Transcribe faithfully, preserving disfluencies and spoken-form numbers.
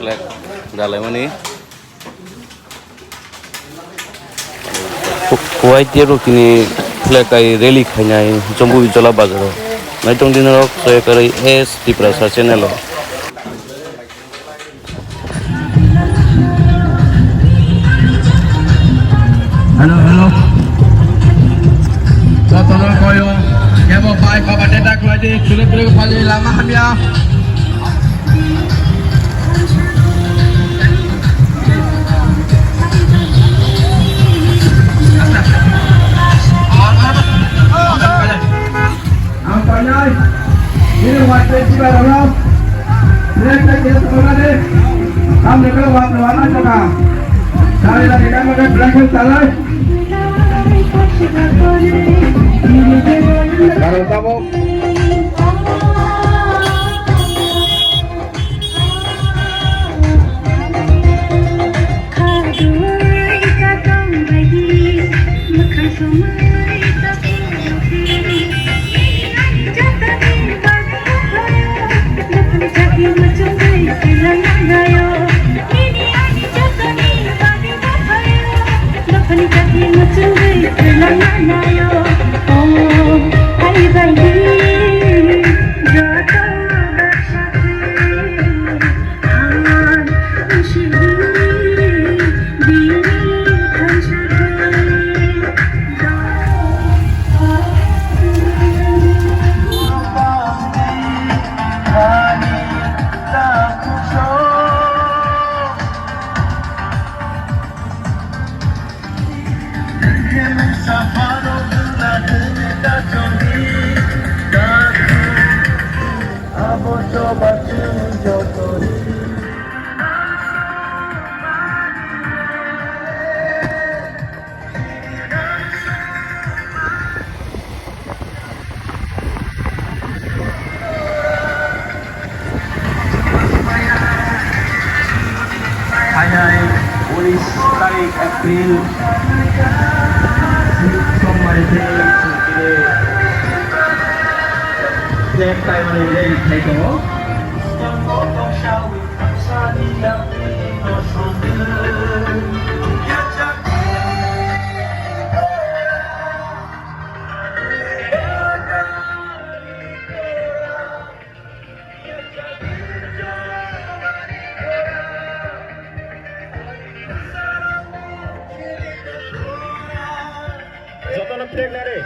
Flag dalaimani. Kuwait Europe ni flag ai rally khainai Jambubijola bazaro. Naitong dinarok soyakari S Tiprasa channel o. Hello, hello. Jotono koyo, kebo bai baba teta kwlai di, chuluk chuluk pali lama hamya. Ang painai, ini white shirt sibai rok no, black shirt kisa tongna de, kam de kalo wak no wana choka, dari lagi kam de black shirt salai. Karang tabok. Phainai unis tarik April, Sombar, tini flag kaimani rally khai tongo. Jotono flag lari.